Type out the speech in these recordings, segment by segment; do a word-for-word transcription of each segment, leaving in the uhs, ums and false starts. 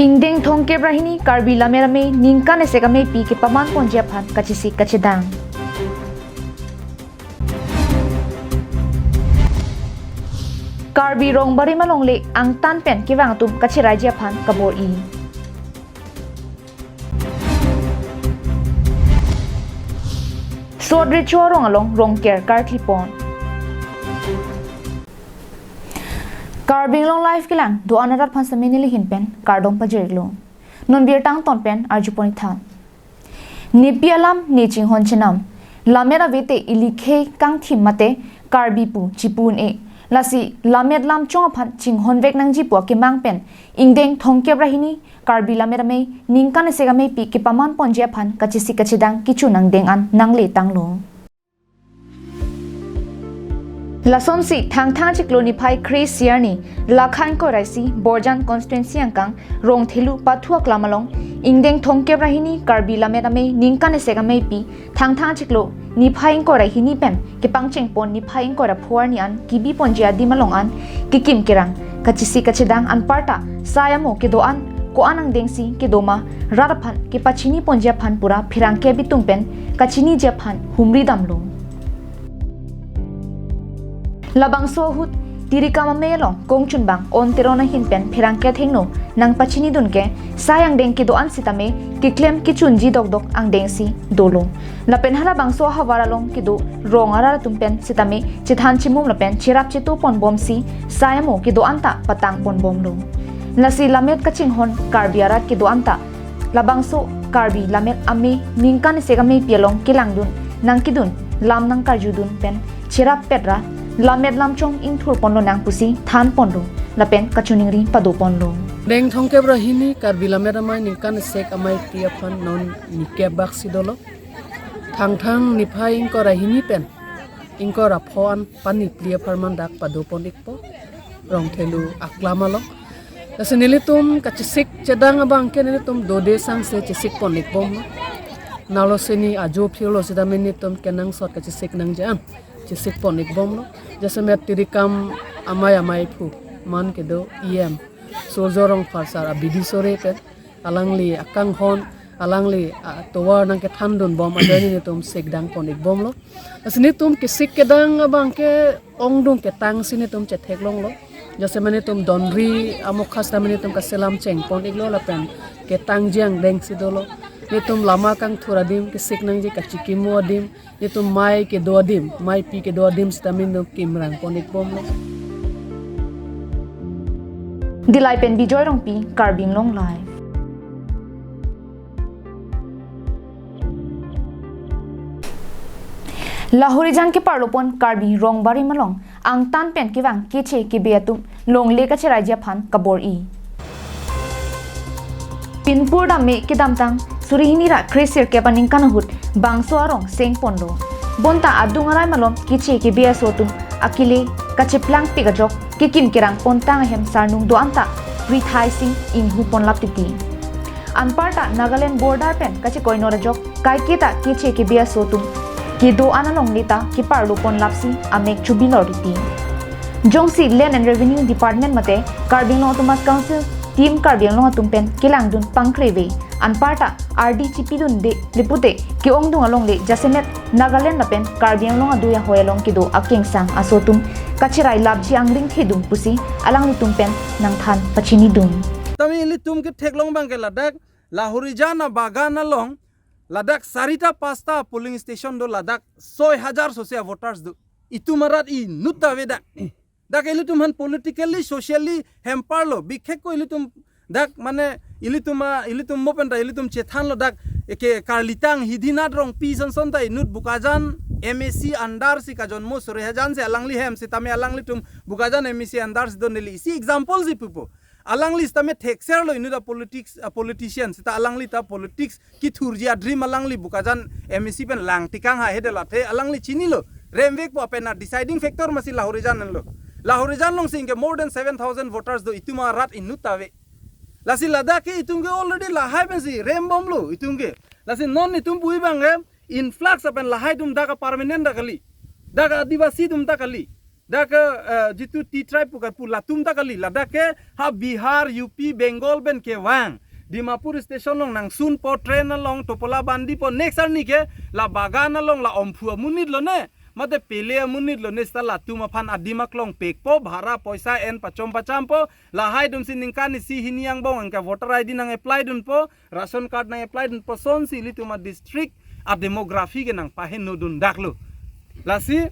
Ingdeng thomkep ra hini Karbi Lammet Amei ningkan isi ameipi kepaman ponji aphan kachesik kachedang. Karbi Rongbarim alongle angtan pen kevang atum kacheraiji aphan kabor-i. Sot Recho arong along Rongker karkli pon. Karbi Anglong Live kelang do-an arat aphan sitame neli ahin pen kardom pajir-iklo. Non birta angton pen arju pon-ik tha. Nepi alam ne chinghon chenam. Lammet ave te ili khei kangthim mate Karbi pu chipu un-e. Lasi lammet lamchong aphan chinghon vek nangji pu akemang pen ingdeng thomkep ra hini Karbi Lammet Amei ningkan isi ameipi kepaman ponji aphan kachesik kachedang kechun angdeng an nangle tanglo. Lasonsi Thangthang achiklo niphai kre-isi arni lakha ingkoi ra isi Borjan constituency angkang Rongthelu Pathu aklam along ingdeng thomkep ra hini Karbi Lammet Amei ningkan isi ameipi Thangthang achiklo niphai ingkoi ra hini pen kepangcheng pon niphai ingkoi ra pho arni an kebi ponji adim along an kekim kerang kachesik kachedang anparta sai amo kedo-an ko-an angdengsi kedo ma rat aphan kepachini ponji aphan pura pherangke abitung pen kachiniji aphan humri damlo. Labangso ahut Tirikam Amei along kongchunbang On Teron ahin pen pherangke athengno nangpachinidun ke sai angdeng kedo-an sitame keklem kechunji dokdok angdengsi dolo. Lapen halabangso ahavar along kedo rong arat atum pen sitame chethan chimum lapen cherap cheto ponbomsi sai amo kedo-an ta patang ponbomlo. Lasi lammet kachinghon Karbi arat kedo-an ta labangso Karbi Lammet Amei ningkan isi ameipi along kelangdun nangkedun lam nangkarjudun pen cherap pet ra lammet lamchong ingthur ponlonang pusi than ponlo lapen kachiningri pado ponlo. Ingdeng thomkep ra hini Karbi Lammet Amei ningkan isi ameipi aphan non nikep baksi dolo. Thangthang niphai ingkoi ra hini pen ingkoi ra pho an pani phli apharman dak pado pon-ikpo Rongthelu aklam along. Lasi nelitum kachesik chedang abang ke nelitum dode sangse chesik pon-ikbomlo. Nalo seni ajo phirlo sitame nelitum kenangsot kachesik nangji an chesik pon-ikbomlo. Jasemet Tirikam Amei ameiphu man kedo E M Surjo Rongphar sar abidi sore pen alangli akanghon, alangli atovar nangkethandun bom ajoine nelitum sikdang pon-ikbomlo. Lasi nelitum kesik kedang abang ke ongdung ketangsi nelitum chetheklonglo. Jasemet nelitum donri amokha sitame nelitum kaselam cheng pon-iklo lapen ketangji angdengsi dolo. Nelitum lama kangthur adim kesik nangji, kachikimo adim, nelitum mei kedo adim, meipi kedo adim sitame nelitum kimrang pon-ikbomlo. Dillai pen Bijoy Rongpi, Karbi Anglong Live. Lahorijan keparlo pon Karbi Rongbarim along angtan pen kevang keche kebe atum longle kacheraiji aphan kabor-i. Pinpur dam me kedamtang suri hini ra kre-sirkep aningkan ahut bangso arong seng ponlo. Bonta adung arai malom keche kebe aso atum akele kacheplangpik ajok kekim kerang pontang ahem sarnung do-an ta rithai sing inghu ponlap titi. Anparta Nagaland border pen kachekoinor ajok kaiketa keche kebe aso atum kedo-an alongle ta keparlo ponlapsi amek chubilor titi. Jongsi Land and Revenue Department mate Karbi Anglong Autonomous Council Team Karbi Anglong atum pen kelangdun pangkreve anparta ardi chipidunde le pute ke-ongdung alongle jasemet Nagaland lapen Karbi Anglong adui ahoi along kedo akengsang aso atum kacherai lapji angring thedun pusi alanglitum pen nangthan pachinidun. Tame ilitum ketheklong abang ke ladak Lahorijan abagan along ladak sarita pasta polling station do, ladak soi hajar sose voters do. Itum arat inut ta ave dak. Dak ilitum aphan politically, socially hamper lo. Bikhekkoi ilitum dak mane ilitum a, ilitum mo pen ta ilitum chethanlo dak eke Karlitang Hidinath Rongpi sonson ta inut Bokajan M A C under si kajonmo sore hajan si alangli hem sitame alanglitum Bokajan M A C under si do, neli isi example si pupo. Alangli sitame thekser lo inut a politics, a politician sita alangli ta politics kithurji a-dream alangli Bokajan M A C pen lang tikang ha hede lathe alangli chinilo. Remvekpo, pen a deciding factor masi Lahorijan lo. Lahorijan along si ingke more than seven thousand voters do, itum arat inut ta ave. Lasi ladak ke itum ke already lahai pensi rembomlo itum ke. Lasi non itum pu-i abang ke influx apen lahai atum dak a-permanent ta kali. Dak a-Adivasi atum ta kali. Dak ke, eh, jitu T-Tribe pu karpu latum ta kali, ladak ke ha Bihar, U P, Bengal pen kevang. Dimapur station along nangsunpo, train along topola bandipo, next arni ke la Bagan along la Omphu amonit lone, mate Pele amonit lone, seta latum aphan adim aklong pekpo, bhara poisa en pachom pachampo, lahai atumsi ningkan isi hini angbong angke voter I D nang-apply dunpo, ration card nang-apply dunpo, lasonsi ilitum a-district a-demography ke nangpahenodun daklo. Lasi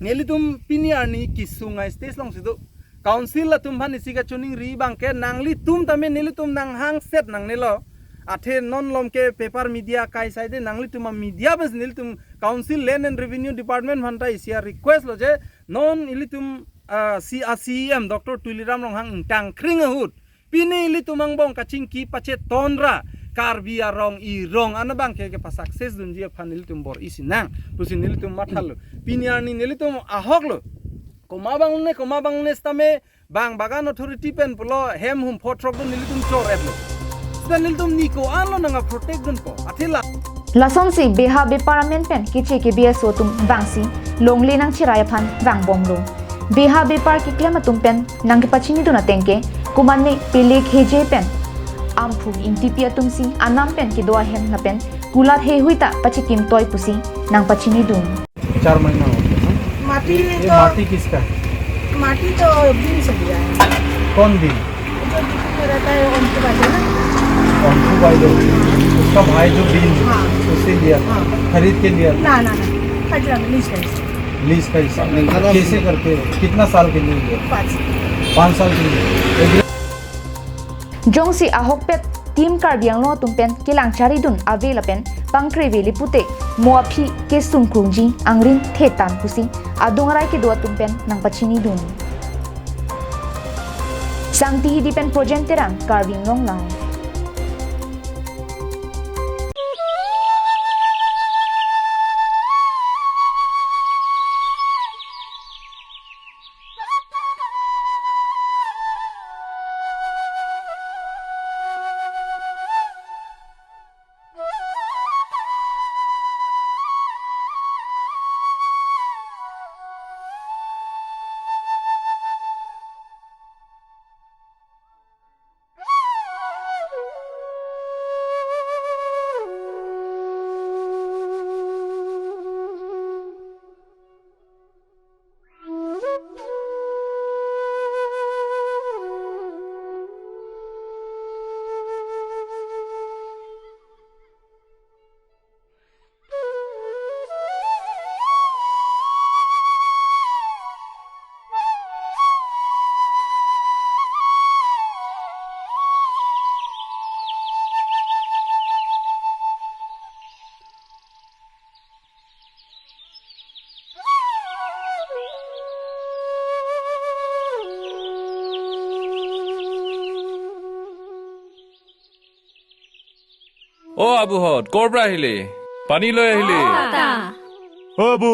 nelitum pini arni kesung a-stage alongsi do. Council atum aphan isi kachiningri abang ke nanglitum tame nelitum nanghangset nangnelo. Athe non malom ke paper media kai saide nanglitum a-media pensi nelitum Council Land and Revenue Department aphan ta isi a-request lo je non ilitum, ah, C, a-C E M Doctor Tuliram Ronghang ingtangkring ahut pini ilitum angbong kachingki pachetonra Karbi arong irong an abang ke kepa-success dunji aphan nelitum bor-isi nang pusi nelitum mathalo. Pini arni nelitum ahok lo. Komat abang ne, komat abang ne sitame bang Bagan Authority pen pulo hem hum photrok do nelitum chor-etlo. Sita nelitum ni ko-anlo nang-protect dunpo. Athe la Lasonsi beha bepar amen pen keche ke B S O atum vangsi longle nangchirai aphan vangbomlo. Beha bepar keklem atum pen nangkepachinidun ateng ke, komatne Pele Heje pen Amphu Ingtipi atumsi anam pen kedo ahem lapen kulat heihui ta pachikim toi pusi nangpachinidun. चार महीना हो गया ना? माटी ये तो माटी किसका है? माटी तो बीन से लिया है। कौन बीन? जो बीन में रहता है, ओमपू बाजो ना। ओमपू बाजो। उसका भाई जो बीन है, हाँ। उससे लिया था? हाँ। खरीद के लिया था? ना, ना, ना। खरीदा नहीं, lease का हिसाब। Lease का हिसाब। कैसे करते हो? कितना साल के लिए लिया? पाँच। पाँच साल के लिए। Jongsi ahokpet Team Karbi Anglong atum pen kelang charidun ave lapen pangkreve le pute mo aphi kesung krungji angrin thetan pusi adung arai kedo atum pen nangpachinidun. Sangti Hidi pen Projen Terang, Karbi Anglong Live. অ' আবুহঁত, ক'ৰ পৰা আহিলে? পানী লৈ আহিলে? অ' তা। অ' আবু,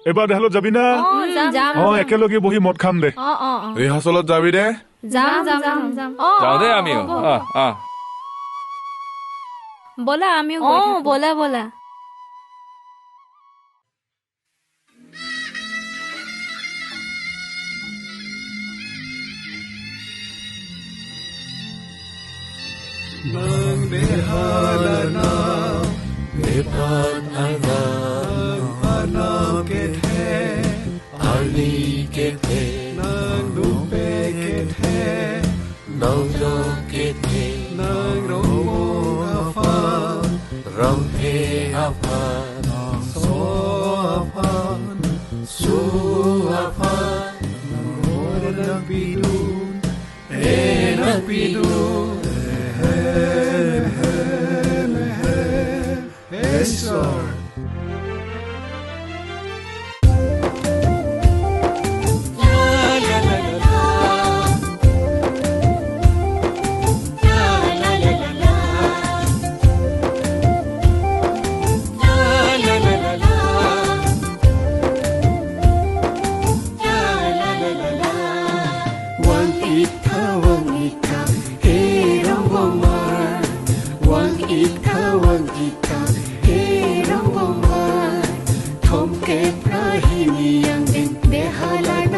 এইবাৰ দেহালত যাবি না? অ' যাম, যাম, অ' যাম। একেলগে বহি মদ খাম দে। অ' অ' অ'। ৰিহাৰ্চলত যাবি দে? যাম, যাম, যাম, যাম। অ' যাওঁ দে অ' আমিও। হ'ব। আহ, আহ। ব'লা আমিও গৈ অ' থাকো। ব'লা, ব'লা। Nang dehalan a bepan arnam, arnam kethe, arni kethe, nang dupe kethe, nang jok kethe, nang rongmong aphan, rongphe aphan, nang so aphan, su aphan, nang ore nang pidun, e nang pidun, he, he, he, he. Hey, sir. Vang-ik tha, vang-ik tha, he rong bomar. Vang-ik tha, vang-ik tha, he rong bomar. Thomkep ra hini angdeng, dehalan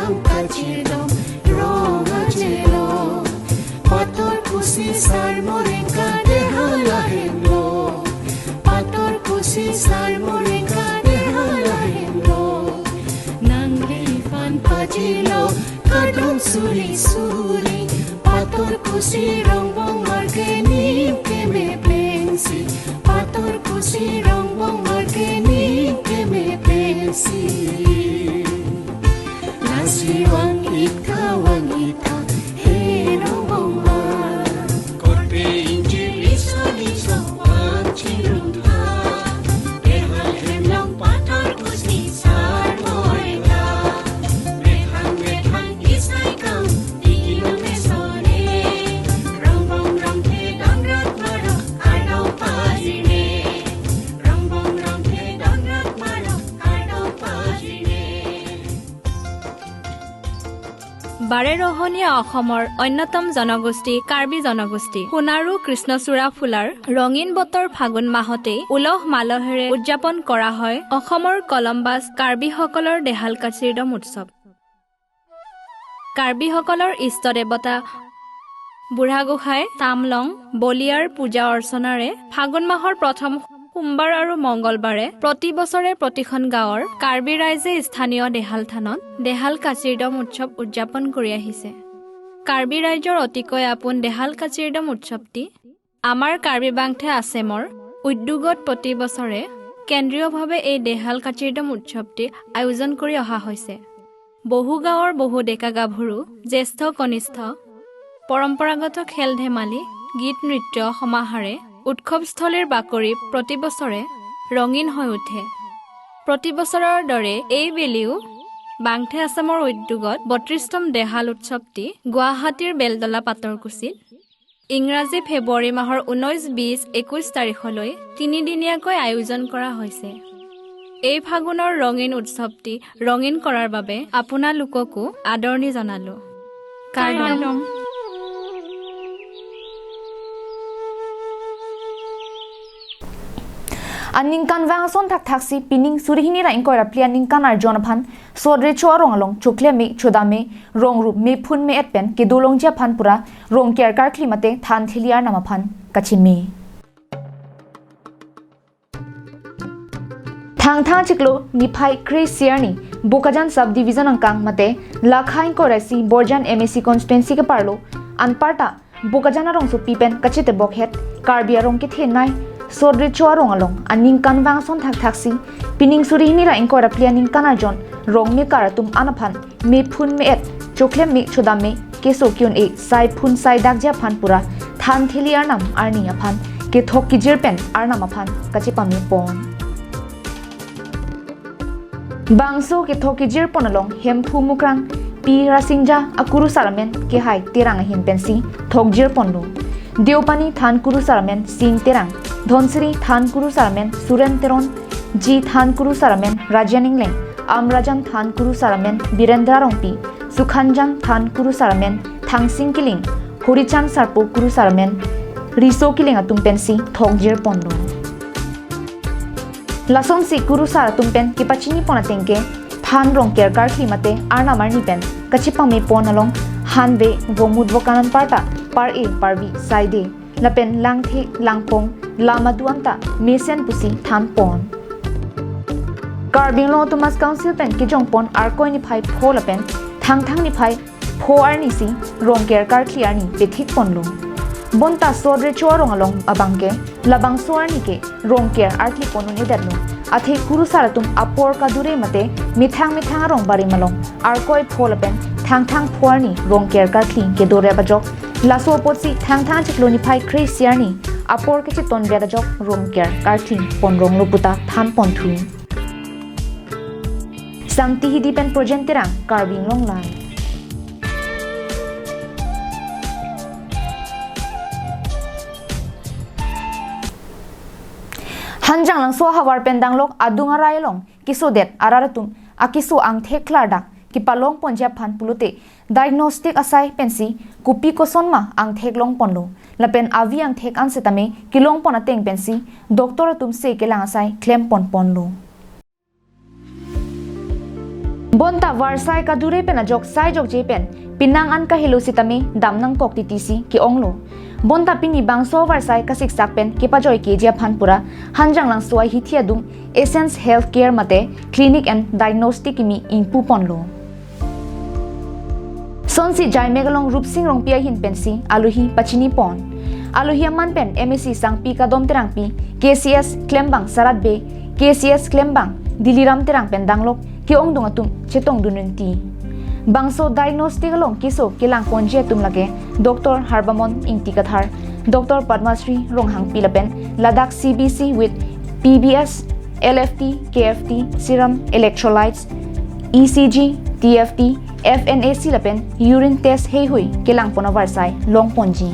Si sarmore kade hala hemlo, nangliphan pajilo, kadung suri suri, pator pusi rongbong marke ning keme pensi, pator pusi rongbong marke ning keme pensi. Lasi vang-ik tha, vang-ik tha, he rongbong mar. Korte ingjir iso iso vang chirung tha. Dehal hemlong pator pusi sarmoi tha. Methang methang isai kam dikino mesone. Rongbong rongthe donrot maro kardom pajirne. Rongbong rongthe donrot maro kardom pajirne. বাৰে ৰহনীয়া অসমৰ অন্যতম জনগোষ্ঠী কাৰ্বি জনগোষ্ঠী সোণাৰু কৃষ্ণচূড়া ফুলাৰ ৰঙীন বতৰ ফাগুন মাহতেই উলহ মালহেৰে উদযাপন কৰা হয় অসমৰ কলম্বাছ কাৰ্বিসকলৰ দেহাল কাচিৰদম উৎসৱ। কাৰ্বিসকলৰ ইষ্ট দেৱতা বুঢ়া গোসাঁই, তামলং, বলিয়াৰ পূজা অৰ্চনাৰে ফাগুন মাহৰ প্ৰথম সোমবাৰ আৰু মংগলবাৰে প্ৰতি বছৰে প্ৰতিখন গাঁৱৰ কাৰ্বি ৰাইজে স্থানীয় দেহাল থানত দেহাল কাচিৰদম উৎসৱ উদযাপন কৰি আহিছে। কাৰ্বি ৰাইজৰ অতিকৈ আপোন দেহাল কাচিৰদম উৎসৱটি আমাৰ কাৰ্বি বাংঠে আছেমৰ উদ্যোগত প্ৰতি বছৰে কেন্দ্ৰীয়ভাৱে এই দেহাল কাচিৰদম উৎসৱটি আয়োজন কৰি অহা হৈছে। বহু গাঁৱৰ বহু ডেকা গাভৰু, জ্যেষ্ঠ কনিষ্ঠ, পৰম্পৰাগত খেল ধেমালি, গীত নৃত্য সমাহাৰে উৎসৱস্থলীৰ বাকৰি প্ৰতি বছৰে ৰঙীন হৈ উঠে। প্ৰতি বছৰৰ দৰে এইবেলিও বাংঠে আছামৰ উদ্যোগত বত্ৰিশতম দেহাল উৎসৱটি গুৱাহাটীৰ বেলতলা পাতৰকুছিত ইংৰাজী ফেব্ৰুৱাৰী মাহৰ ঊনৈশ, বিশ, একৈশ তাৰিখলৈ তিনিদিনীয়াকৈ আয়োজন কৰা হৈছে। এই ফাগুনৰ ৰঙীন উৎসৱটি ৰঙীন কৰাৰ বাবে আপোনালোককো আদৰণি জনালো। কাৰ্ডম। Aningkanvang ason thakthaksi pining suri hini ra ingkoi ra phli aningkan arjon aphan Sot recho arong along choklem me, chodam me, rong rup mephun me-et pen kedolongji aphan pura Rongker karkli mate than theli arnam aphan kachimi. Thangthang chiklo niphai kre-isi arni Bokajan Sub Division angkang mate lakha ingkoi ra isi Borjan M A C constituency keparlo anparta Bokajan arongsopi pen kachetebok het Karbi arong kethenei Sot recho arong along aningkanvang ason thakthaksi pining suri hini ra ingkoi ra phli aningkan arjon rong mekar atum an aphan mephun me-et, choklem me, chodam me, keso ke-un-e, sai phun sai dakji aphan pura than theli arnam arni aphan kethok kejir pen arnam aphan kachepamepon. Bangso kethok kejir pon along Hemphu Mukrang, Pi Rasingja akurusar amen kehai Terang ahin pensi thokjir ponlo. Deopani than kurusar amen Sing Terang, Dhansiri than kurusar amen Suren Teron, Ji than kurusar amen Rajan Ingleng, Amrajan than kurusar amen Birendra Rongpi, Sukhanjan than kurusar amen Thangsing Kiling, Horichand Sarpo kurusar amen Riso Kiling atum pensi thokjir ponlo. Lasonsi kurusar atum pen kepachini pon ateng ke than Rongker karkli mate arnam arni pen kachepamepon along hanve vomut vokan anparta par-e parvi saide lapen langthe langpong lam adu anta mesen pusi than pon. Karbi Anglong Autonomous Council pen kejong pon Arkoi niphai pho lapen Thangthang niphai pho arni si Rongker karkli arni pethik ponlo. Bonta Sot recho arong along abang ke labangso arni ke Rongker arkli pon un-edetlo. Athe kurusar atum apor kadure mate methang methang arong barim along Arkoi pho lapen Thangthang pho arni Rongker karkli kedorep ajok. Laso apotsi Thangthang chiklo niphai kre-isi arni apor kechetondet ajok Rongker karkli ponronglo puta than ponthu. Sangti Hidi pen Projen Terang, Karbi Anglong Live. Hanjanglangso ahavar pen danglok adung arai along kesodet arat atum akeso angthek klardak kepalong ponji aphan pulote diagnostic asai pensi kopi kosonma angthek long ponlo lapen avi angthek an setame kelong pon ateng pensi doctor atum se kelang asai klem pon ponlo. Bonta varsai kadure pen ajok sai jokje pen penang an kahelo sitame dam nangkok titi si ke-onglo. Bonta pini bangso avarsai kasiksak pen kepajoi keji aphan pura Hanjanglangso ahithi adung Essence Healthcare mate Clinic and Diagnostic kimi ingpu ponlo. Sonsi Jaimek along Rupsing Rongpi ahin pensi alohi pachini pon. Alohi aman pen M A C Sangpi Kadom Terangpi, K C S klembang Sarat Bey, K C S klembang Diliram Terang pen danglok ke-ongdung atum chetongdun rinti. Bangso diagnostic along keso kelang ponji atum lake Doctor Harbamon Ingti Kathar, Doctor Padmasri Ronghangpi lapen ladak C B C with P B S, L F T, K F T, serum, electrolytes, E C G, T F T, F N A C lapen urine test heihui kelang pon avarsai long ponji.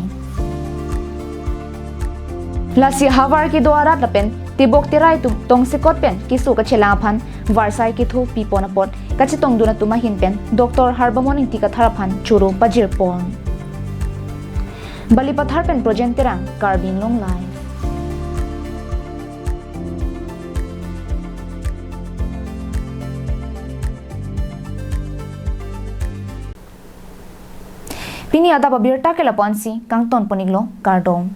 Lasi havar kedo arat lapen tebok terai atum tongsekot pen keso kachelang aphan varsai ketho pi pon apot kachetongdun atum ahin pen Doctor Harbamon Ingti Kathar aphan choro pajir pon. Balipathar pen Projen Terang, Karbi Anglong Live. Pini adap abirta ke lapu-ansi kangton pon-iklo, kardom.